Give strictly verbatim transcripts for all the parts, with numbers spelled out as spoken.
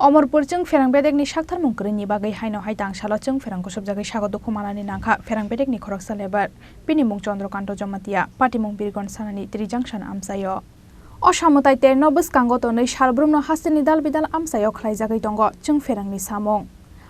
Omorpur chwng pherang bedekni saktharmung kwrwini bagwi haino hai tangsalo chwng pherang kusubjagwi sago dukhu manani nangkha pherang bedekni khoroksa lebar. Bini mung Chandrakanta Jamatia, patimung Birgon Sanani Tri Junction amchaio. O samwtai terno bwskango tonwi salbrumno hasteni dal bidal amchaio khlaijagwi tongo chwng pherangni samung.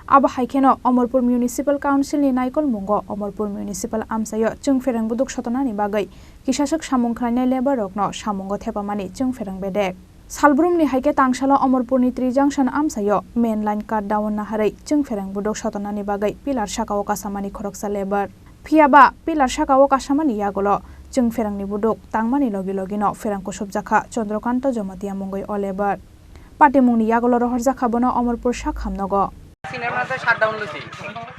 Abo hai kheno Omorpur Municipal Council ni naikolmungo Omorpur Municipal amchaio chwng pherang buduk sotonani bagwi kisaswk samung khlainai lebar rokno samungo thepamani chwng pherang bedek. Salbrumni hai khe tangsalo Omorpurni Tri Junction amchaio main line cut down naharwi chwng pherang buduk sotonani bagwi pillar sakao kasamani khoroksa lebar. Phiya ba pillar sakao kasamani yagulo chwng pherangni buduk tangmani logi logino pherang kusubjakha Chandrakanta Jamatia mungwi o lebar. Patimungni yagulo rohorjakha bono Omorpur sak hamnogo. Senior মানুষ শাটডাউন লইছি।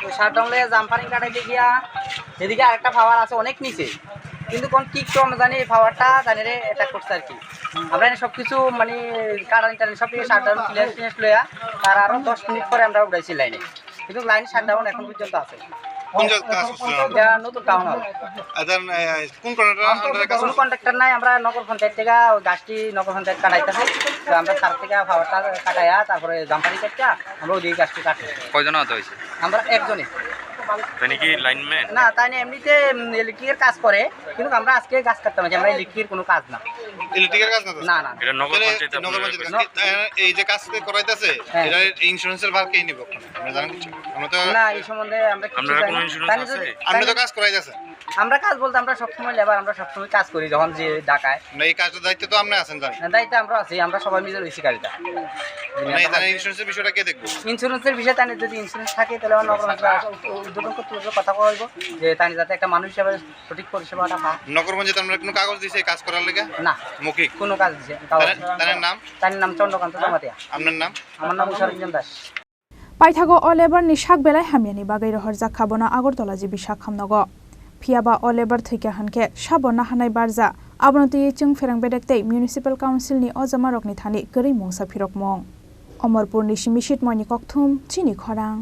ওই শাটডাউন লইয়া জাম্পারিং কাটাইতে গিয়া এদিকে আরেকটা পাওয়ার আছে অনেক নিচে, কিন্তু কোন কিক তো আমরা জানি, এই পাওয়ারটা জানি রে অ্যাটাক করছে আর কি। আমরা এনে সব কিছু মানে কারেন্ট টারেন্ট সব কিছু শাটডাউন ক্লিয়ার ফিনিশ লইয়া তার আরো দশ মিনিট পরে আমরা উঠাইছি লাইনে, কিন্তু লাইন শাটডাউন এখন পর্যন্ত আছে। কোন জায়গা কাজ করছিলেন আপনারা? এটা নতুন টাউন হল। আচ্ছা, এ, কোন কন্ট্রাক্টর আন্ডারে কাজ কোনো করছেন? কন্ট্রাক্টর নাই, আমরা নগর পঞ্চায়েত থেকে ওই গাছটি নগর পঞ্চায়েত কাটাইতেছে। তো আমরা সার থেকে পাওয়ারটা কাটাইয়া তারপরে জাম্পারি করতে আমরা ওদিকে গাছটি কাটছি। কয়জন আহত হয়েছে? আমরা একজনই। তাই নাকি লাইনম্যান? না, তাই না, এমনিতে, উম, ইলেকট্রিকের কাজ করে, কিন্তু আমরা আজকে গাছ কাটতাম, আমরা ইলেকট্রিকের কোনো কাজ না। ইলেকট্রিকের কাজ না তো? না, না। এটা নগর তাহলে পঞ্চায়েত নগর আপনারা পঞ্চায়েত করছেন? কাজ। এ, এই যে কাজ করাইতেছে, হ্যাঁ। এটা ইন্স্যুরেন্সের ভার কে নিব? আমরা জানেন কিছু? আমরা তো না, এই সম্বন্ধে আমরা কিছু আপনারা জানি কোনো না। ইন্স্যুরেন্স তাই না আছে? যদি, আপনি তাই তো না কাজ করাইতেছেন। আমরা কাজ বলতে আমরা সবসময় লেবার, আমরা সবসময় কাজ করি যখন যে ঢাকায়। না, এই কাজের দায়িত্বে তো আপনি আছেন, জানি। না, দায়িত্বে আমরা আছি, আমরা সবাই মিলে রয়েছি গাড়িটা। মানে, এই তাহলে ইন্স্যুরেন্সের বিষয়টা কে দেখবে? ইন্স্যুরেন্সের বিষয়ে তাই না যদি ইন্স্যুরেন্স থাকে, তাহলে আমরা নগর পঞ্চায়েত উদ্বোধন করতে বলবো, কথা বলবো যে তাই যাতে একটা মানুষ হিসাবে সঠিক পরিষেবাটা পায়। নগর পঞ্চায়েত আমরা কোনো কাগজ দিছে এই কাজ করার লেগে? না। মৌখিক? কোনো কাজ দিছে, কাগজ তার, দিছে। তার নাম? তার নাম চন্দ্রকান্ত জমাতিয়া। আপনার নাম? আমার নাম উষারঞ্জন Das. Paithago o lebar ni sak belai hamyani bagwi rohorjak kha bono Agartala G B sak hamnogo. Phiya ba o lebar thwikha hwnkhe sabo naharnai barja, abono twiwi chwng pherang bedek tei Municipal Council ni o jamarokni thani kwrwi mungsa phirokmung. Omorpur ni simi Sitmoyni Kokthum, Chini Khorang.